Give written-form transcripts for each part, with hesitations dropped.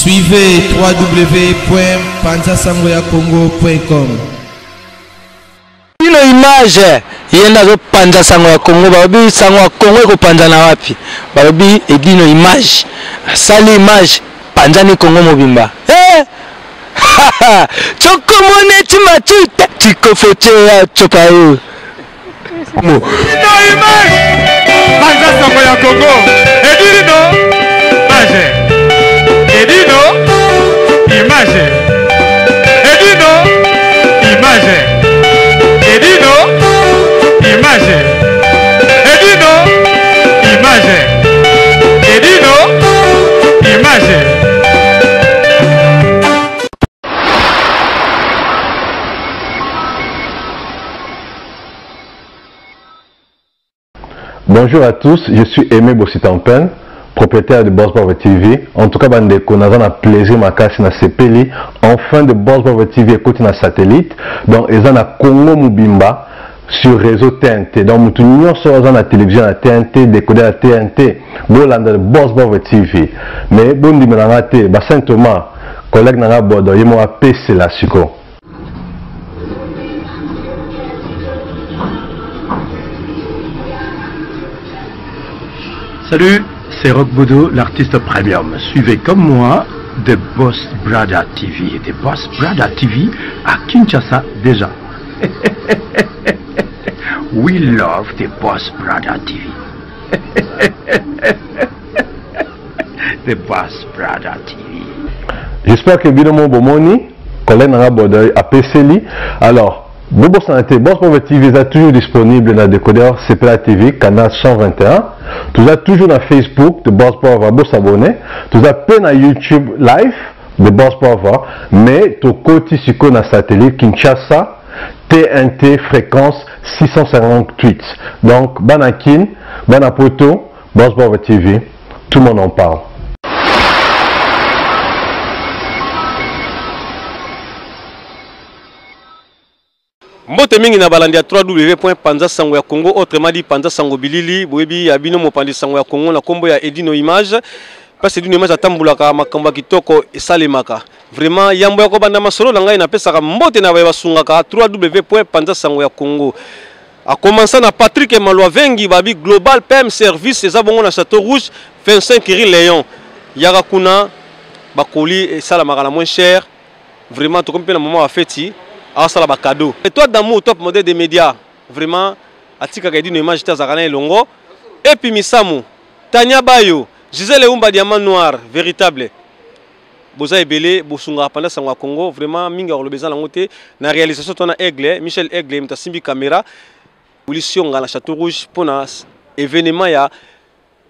Suivez www.panzasangoyakongo.com. Bino image ye nde azopanza sango ya Congo, balobi sango ya Congo ekopanzana wapi? Balobi Edino image asali image panzani Congo mobimba. Hey! Eh! Chokomone chimatuta chikofochea chopayo. Dino image panza sango ya Congo. Edino image. Edino image. Edino image. Edino image. Edino image. Edino image. Bonjour à tous, je suis Aimé Bossitampen, propriétaire de Boss Power TV. En tout cas, bandeko, naza na plaisir makasi na sepeli. Enfin de Boss Power TV ekoti na satellite. Donc eza na Congo mobimba sur réseau TNT. Donc mutu nyonso aza na télévision ya TNT, décodeur ya TNT, bolanda Boss Power TV. Mais bondimela nga te, ba Saint Thomas, collègue na nga Bodo, ye moko apesela sikoyo. Salut, c'est Rock Bodo, l'artiste premium. Suivez comme moi The Boss Brother TV. The Boss Brother TV à Kinshasa déjà. We love The Boss Brother TV. The Boss Brother TV. J'espère que bino mo bomoni collègue nanga Bodoy apeseli. Alors, bobosana te Boss Brother TV eza toujours disponible na décodeur CPA TV canal 121. Toza toujours na Facebook de Boss Brother, bosabonner. Toza pe na YouTube live de Boss Brother, mais tokoti sikoyo na satellite Kinshasa TNT fréquence 658. Donc bana Kin, bana Poto, Boss Brother TV, tout le monde en parle. Mbote mingi na balandi ya www.panza sango ya Congo, autrement dit Panza sango bilili, boyebi ya bino mopanzi sango ya Congo na kombo ya Edino Image. Parce Edino Image atambulaka makambo ya kitoko esalemaka. Vraiment yambo ya kobanda masolo na ngai napesaka mbote na baye basungaka www.panza sango ya Congo. A commencer na Patrick Malwavengi babi Global PM Service eza bongo na Château Rouge 25 rue Léon. Yaka kuna bakoli esalamaka na moins cher. Vraiment tokomi mpe na moment ya feti asala ba cadeau. Étoile d'amour top modèle des médias vraiment atikaka Edino image te azalaka na elongo. Et puis Misamu, Tania Bayo, Gisèle Eumba Diamant Noir véritable. Boza ebele bosungaka panda sango ya Congo vraiment mingi ya koloba eza nango te na réalisation to na Aigle Michel Aigle moto asimbi caméra Willy Sionga na Château Rouge mpona événement ya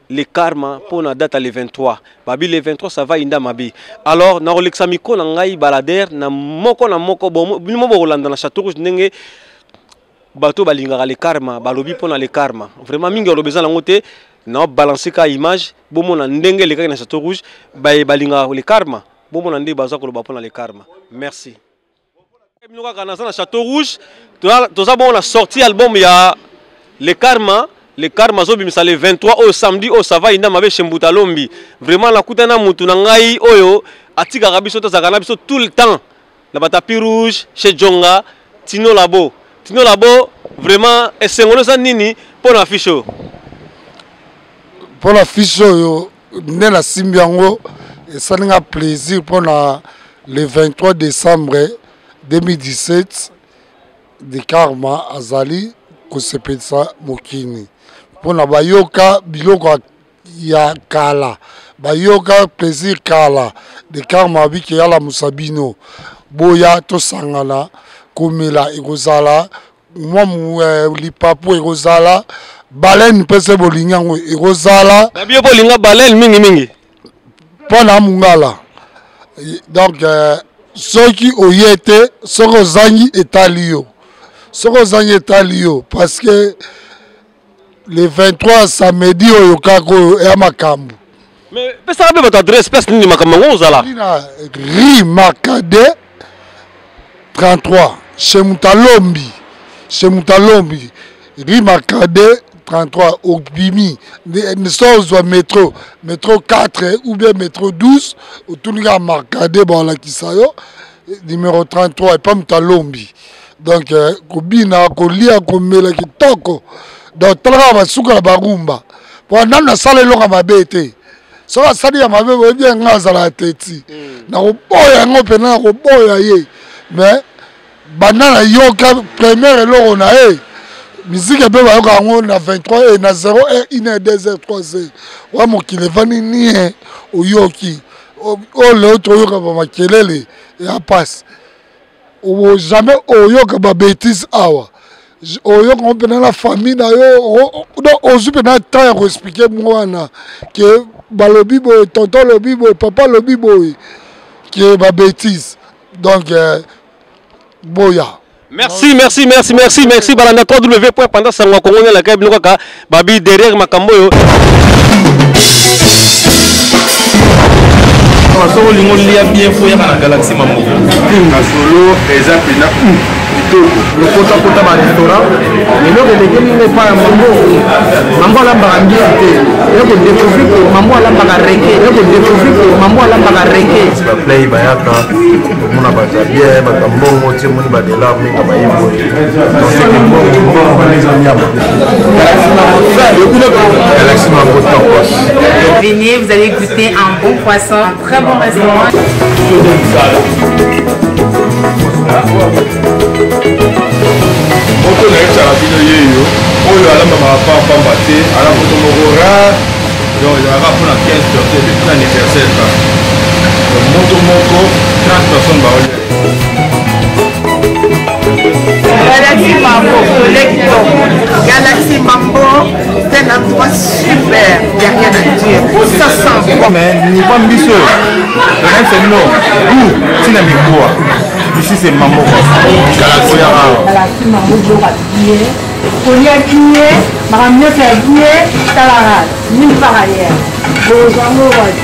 le karma mpona date ya le 23 babi le 23 ça va inda mabe alors nakolekisa micro na ngai balader na moko na moko bino mo bokolanda na Château Rouge ndenge bato balingaka le karma balobi mpona le karma vraiment mingi aloba eza nango te na balancer ka image bomona ndenge elekaki na Château Rouge baye balingaka le karma bomona nde baza koloba mpona le karma merci bino kaka naza na Château Rouge toza bongo na sortie album ya le karma le karma azobimisa le 23 oyo samedi oyo sava inda mabe chez Mbuta Lombi vraiment nakutana na mutu na ngai oyo atikaka biso tozalaka na biso tout le temps na ba tapis rouge chez Djonga Tino Labo Tino Labo vraiment esengo eza nini mpo na affiche oyo mpo na affiche oyo nde nasimbi yango esali nga plaisir mpo na le 23 décembre 2017 de karma azali kosepelisa mokili mpo na bayoka biloko ya kala bayoka plaisir kala de karma abiki alamusa bino boya tosangana komela ekozala mwa eh, lipapu ekozala baleine mpe se bolingi yango ekozala babiyo bolinga baleine mingi mingi mpo na mongala donc euh, soki oye te soki ozangi etali yo soki ozangi etali yo parce que le 23 samedi oyo kaka oyo ya makambo mais pesaka mpe bato adresse place nini makambo yango ozala na ri makade 33 chez mutalombi chez mutalombi ri makade 33 obimi so ozwa metro metro 4 ou bien metro 12 otuni kaka markade balakisa yo numéro 33 epa moto alombi donc euh, kobina kolia komela kitoko donc tala kaka basuka na barumba mpo nanu nasala eloko ya mabe te soki asali ya mabe boyebi ya ngai azalaka teti hmm. nakoboya yango mpena nakoboya ye mais banda nayoka première eloko na ye miziki mpe bayoka yango na 23 e na 0 heure 1 heure 2 heure 3 heure wa mokili evandi nie oyoki oyo leo toyoka bamakelele ya mpasi jamais oyoka babétise awa oyoka ngo mpena na famille na yo donc ozwi mpena temps ya koexplike mwana ke balobi boye tonton alobi boye papa alobi boye ke babétise donc euh, boya Merci, merci, merci, merci, merci. Balanda www.pandasango Congo la kaka biloko kaka babi derrière makambo yo. Soki olingi olia bien fo yaka na galaxie mamoko. Masolo eza pena kitoko. Lokotakota ba restaurant eloko elekeli nga epai ya mambo mambo alambaka mbisi te ya kodécouvrir ke mambo alambaka reke ya kodécouvrir ke mambo alambaka reke baplay bayaka omona baza bien bato ya mbongo ti omoni badelar mingi baye boye donseke mbongo mbongo wana nyama galaxie mango tokos. Venez, vous allez goûter un bon poisson, un très bon restaurant. Moto nayebisaka bino yeyo oyo alambamaka pamba te ala moto moko rare donc ezalaka mpona 15 personnes epuis na anniversaire kaka moto moko 30 personnes baolia. Galaxy Mambo, Galaxy Mambo, c'est un endroit super, il n'y a rien à dire. Ça sent bon. Mais niveau mbisi oyo, c'est non, goût, tina mikuwa. Ici c'est Mambo. Galaxy Galaxy Mambo, bien. Kolia bien, makambo nyonso ya bien, talaka nulle part ailleurs. Bozwa yango wapi?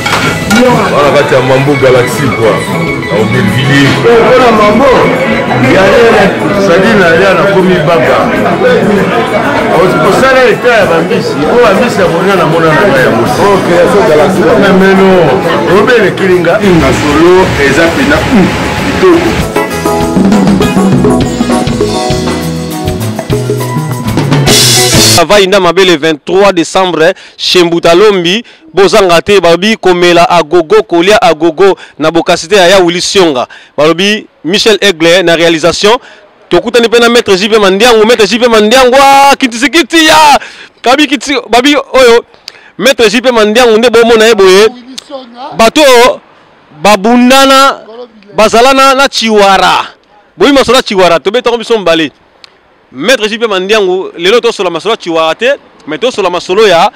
Wana kati ya Mambo Galaxy quoi. Na Aubervilliers. Mpona Mambo, c'est-à-dire nalia nakomi baba. Osala eta ya bambisi, oyo bambisi ya kolia namona na ngai yango. Meno, obelekeli nga. Masolo eza pena kitoko. Vainda mabe le 23 décembre chez Mbutalombi bozanga te balobi komela agogo kolia agogo na bokasi te ya Willy Sionga balobi Michel Aigle na réalisation tokutani mpe na maître JP Mandiangu maître JP Mandiangu ah kitisikiti ya kabi kiti babi oyo maître JP Mandiangu nde bomona ye boye bato oyo babundana bazalana na Chiwara boyi masolo ya Chiwara tobetaka biso mibale Maître JP Mandiangu lelo tosola masolo ya Chiwara te mais tosola masolo ya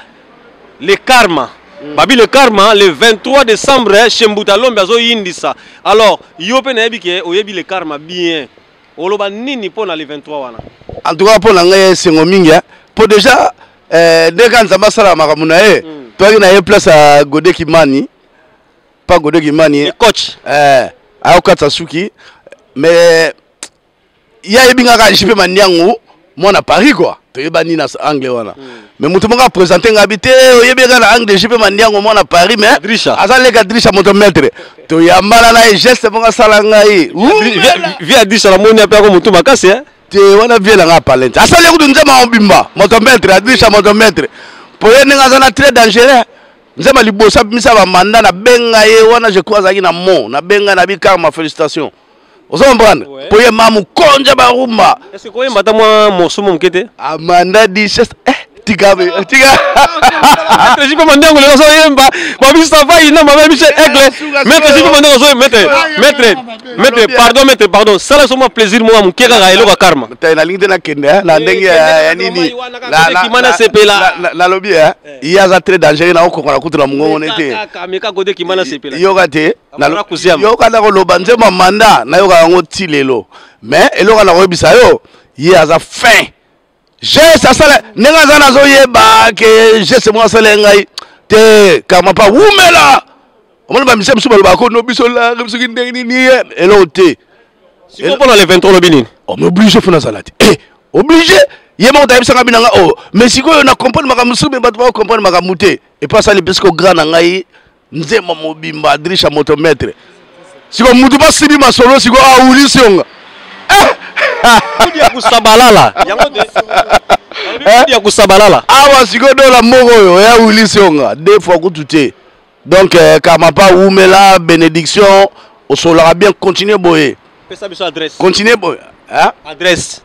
le karma. Babi le karma le 23 décembre chez Mbuta Lombe azoyindisa. Alors yo pe nayebi ke oyebi le karma bien. Oloba nini pona le 23 wana? En tout cas pona ngai esengo mingi hein. Po déjà euh, ndenge Nzambe asala makambo na ye toyaki na ye place ya Gode Kimani pa Gode Kimani coach eh ayokatisa suki mais ye ayebi nga kaka JP Mandiangu mwana Paris quoi toyebani na angle wana mais moto moko apresente nga bi te oyebi kaka na angle JP Mandiangu mwana Paris mais aza leka Drisha moto maître toyambana na ye geste moko asala ngai vie Adrisha namoni ape yako motu makasi eh? te wana vie na nga apalente asali kutu nzembo mobimba moto maître Adrisha moto maître po ye ndenge aza na très dangereux nzembo liboso abimisa bamanda nabenga ye wana je crois azalaki na mo nabenga na bi karma félicitation ozo comprendre po ye ma mokonzi ya barumba est ce que koyemba ata mwa morceau mo moke te amanda duchesse eh, tika tika maître JP Mandiango lelo azoyemba babi ça va ina mabe Michel Aigle maître JP Mandiango azoyemba maître maître maître pardon maître pardon sala so mwa plaisir mwa moke kaka eloko ya karma te nalingi te nakende eh, na ndenge ya nini kimana sepela nalobi eh, ye aza très dangereux naokoka na kutu na mongongo ne te yoka te yoka nakoloba nzembo ya manda nayoka yango ti lelo mais eloko nakoyebisa yo ye aza fin geste asala ndenge aza nazoyeba ke geste moko asala ye ngai te karma pa wumela omoni bamisia mosusu balobaka ko no biso lare soki ndenge nini ye eloko te sikoyo mpona le 23 olobi nini omi oblige fo nazala te eh, oblige. Ye moko tayebisaka bino nga oh, mais sikoyo na comprendre makambo mosusu me bato bakocomprendre makambo te. Epo asali mpe grand na ngai nzembo mobimba adrisha motomètre. Siko mutu basibi masolo siko awuli sionga. Ya kusabalala. Yango te. Ya kusabalala. Awa sikoyo dola moko oyo ya wili sionga deux fois kutu te. Donc euh, Karmapa wumela bénédiction osololaka bien continue boye. Pesa biso adresse. Continue boye. Hein? Adresse.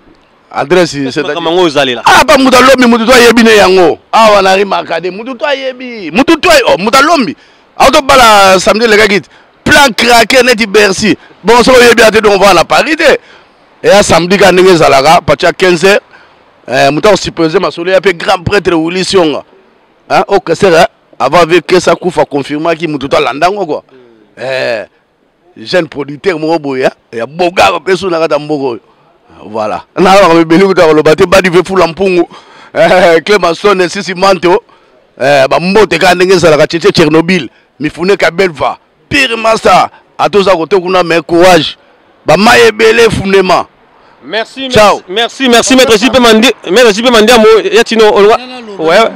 Adresse c'est makambo yango ozalela. Ah ba mutu alombi mutu to ayebi ne yango. Awa na rimaka de mutu to ayebi. Mutu to oh, mutu alombi. Auto bala samedi elekaki plan craqué neti Bercy. Bon so oyebi ate donc on va na Paris te. Eya samedi ka ndenge ezalaka partir ya 15 heures. Eh, mutu akosupose masolo ya mpe grand prêtre Willy Sionga. Hein, au Kessera, avant avec Kessa Koufa confirma ki mutu to alanda yango quoi. Eh, jeune producteur moko boye hein, ya boga mpe so na kati ya mboka oyo. Voilà. Na ba mebeli kuta koloba te badi ve fula mpungu. Eh, Clémenson sisi manto. Eh, ba mbote ka ndenge ezalaka Tchétché Tchernobyl, Mifune Kabelva. Pire master, atoza kote kuna mais courage. Ba mayi ebele fundema. Merci, Ciao. merci, merci, maître JP Mandi, maître JP Mandiamo, Yatino, ouais.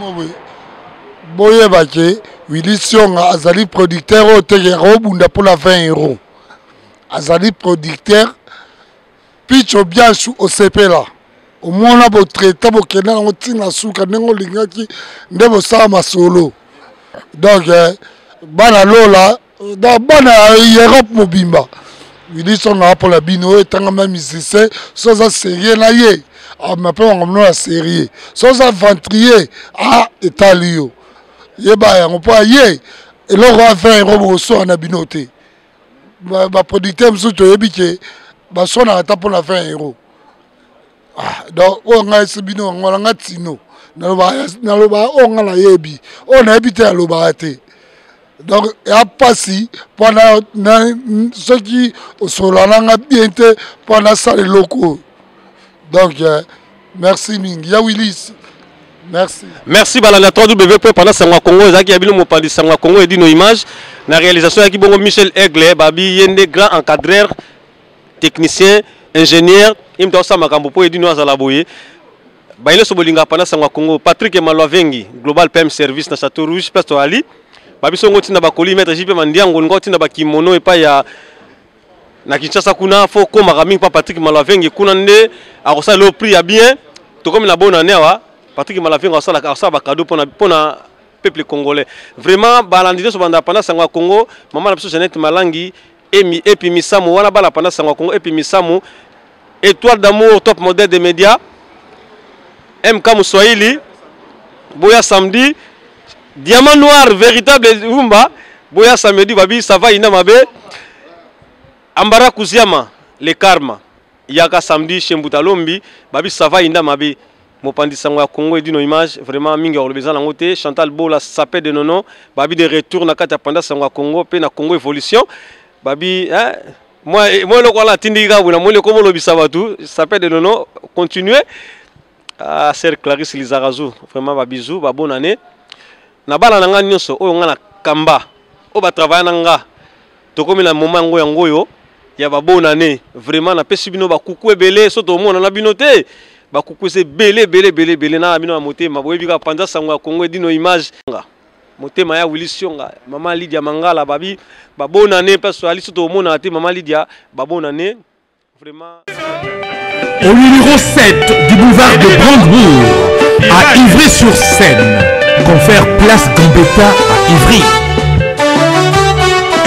boyeba ke willi sionga azali producteur oyo teke akobunda mpona 20 euro azali producteur picho biasu osepela omona botraita bokenda yango ntina suka ndenge olingaki nde bosala masolo donc eh, bana lola donc bana ya europe mobimba willi sionga apola bino oyo etangama musicien so aza serie na ye amema mpe makambo no ya serie so oza ventrier a etali yo yeba yango mpo aye eloko ya 20 euro bokoswana na bino te baproducteur mosusu toyebi ke baswanaka ata mpona 20 euro ah, donc oyo ngai esi bino yango wana ngai tino nalobaka oyo ngai nayebi oyo nayebi te nalobaka te donc ya mpasi mpo soki osolola na nga bien te mpo nasala eloko oyo donc euh, merci mingi ya willis merci merci balanda 3w pendant sango ya congo ezalaki ya bino mopanzi sango ya congo edino image na réalisation yaki bongo michel aigle babi ye nde grand encadreur technicien ingénieur ye moto akosala makambo mpo edino azala boye baye nyonso bolingaka panda sango ya congo patrick malwavengi global pm service na château rouge place toali babiso ngo ntina bakoli maître jp mandiango olinga otinda bakimono epai ya na kinshasa kuna fo okomaka mingi mpa patrick malwavengi kuna nde akosala leo prix ya bien tokomi na bonne année awa patrick malavengi akosala bakado mpona peuple congolais vraiment balandi nyonso banda panda sango ya congo mama na biso jeannette malangi emi epi misamu wana bana panda sango ya congo epi misamu étoile d'amour top modèle des médias mk muswahili boya samedi diamant noir véritable rumba boya samedi babi ça va ina mabe ambara kuziama le karma yaka samedi chez Mbuta Lombi babi ça va inda mabe mopanzi sango ya Congo edino image vraiment mingi ya koloba eza nango te Chantal Bola sape de nono babi de retour na kati ya panda sango ya Congo pe na Congo évolution babi hein moi moi eloko wana atindiki kaka boye namoni ekoma olobisa bato sape de nono continuer ah, sœur Clarisse Lizarazu vraiment ba bisous ba bonne année na bana na nga nyonso oyo nga na kamba oyo ba travailler na nga tokomi na moment yango yango oyo ya ba bonne année vraiment napesi bino bakuku ebele so tomona na bino te bakuku eza ebele ebele ebele ebele na bino na motema boyebi kaka panza sango ya Congo edino image nga motema ya Willy Sionga mama Lydia Mangala babi ba bonne année parce que ali so tomona te mama Lydia ba bonne année vraiment. Au numéro 7 du boulevard de Brandebourg, à Ivry-sur-Seine, confère Place Gambetta à Ivry.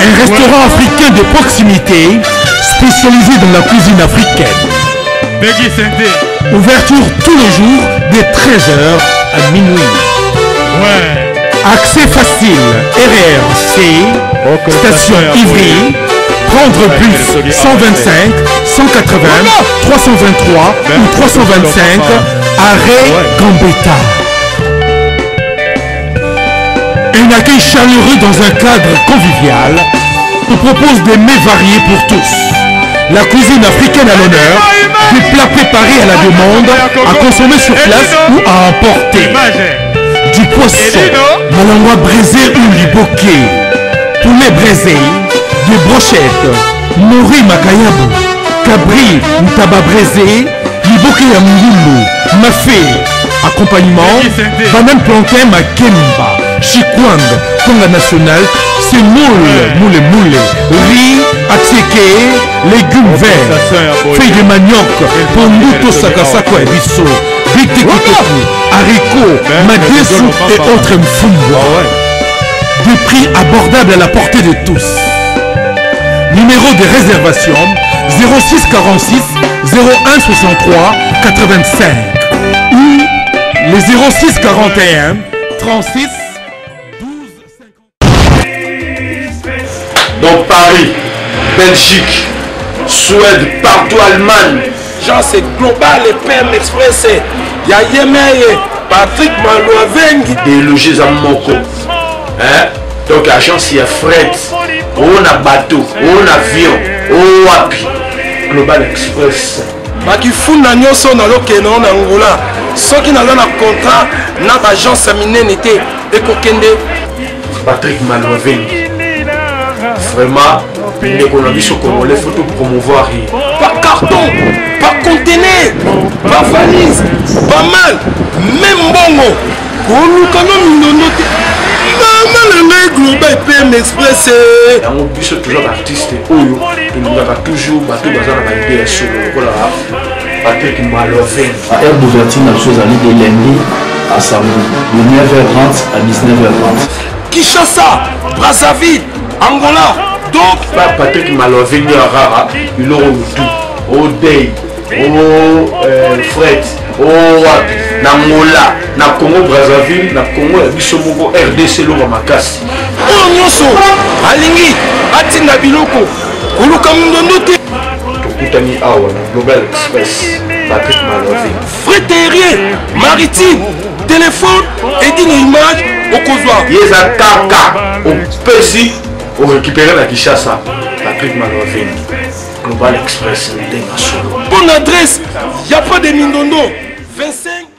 Un restaurant africain de proximité spécialisé dans la cuisine africaine. Ouverture tous les jours de 13h à minuit. Ouais. Accès facile, RRC, station Ivry, prendre bus 125, 180, 323 ou 325, arrêt Gambetta. Un accueil chaleureux dans un cadre convivial vous propose des mets variés pour tous. La cuisine africaine à l'honneur, des plats préparés à la demande, à consommer sur place ou à emporter. Du poisson, malangwa braisé ou liboké, poulet braisé, des brochettes, mori makayabu, cabri ou tabac braisé, Liboke ya ngulu, mafe, accompagnement, banane plantain makemba, chikwang, kwanga national, semoule, moule moule, riz, atieke, légumes verts, feuilles de manioc, pondu to sakasako ya biso, bitekiteku, haricots, madesu et autres mfumbwa. Des prix abordables à la portée de tous. Numéro de réservation 06 46 01 63 85 ou les 06 41 36 Donc Paris, Belgique, Suède, partout Allemagne. Genre c'est global et PM Express. Ya Yemeye, Patrick Malouavengi. Déloger eza moko. Hein? Donc agence ya fret, oyo na bateau, oyo na avion, oyo wapi? Global Express. Bakifunda nyonso nazokende na Angola. Soki naza na contrat na ba agence ya minene te ekokende. Patrick Malouavengi. Vraiment ndeko na biso congolais faut to promouvoir ye. Par carton, par conteneur, par valise, pas mal, même mbongo. Koluka no mindondo te. Mama na ngai Global PM Express. Yango biso toujours ba artiste oyo tolingaka toujours bato baza na ba idée ya solo lokola Patrick Malouavengi. Heure d'ouverture na biso ezali de lundi à samedi de 9h30 à 19h30. Kinshasa, Brazzaville, Angola. Donc ba Patrick Malouavengi ya rara biloko lutu o day o euh, fret o wapi na Angola na Congo Brazzaville na Congo ya biso moko RDC eloko makasi. Oyo nyonso alingi atinda biloko koluka mindondo te. Tokutani awa na Global Express Patrick Malouavengi. Fret aérien, maritime, téléphone, edino image okozwa. Ye eza kaka opesi orécupere na Kinshasa Patrick Malouavengi Global Express ndenge solo. Bonne adresse, y a pas de mindondo. 25.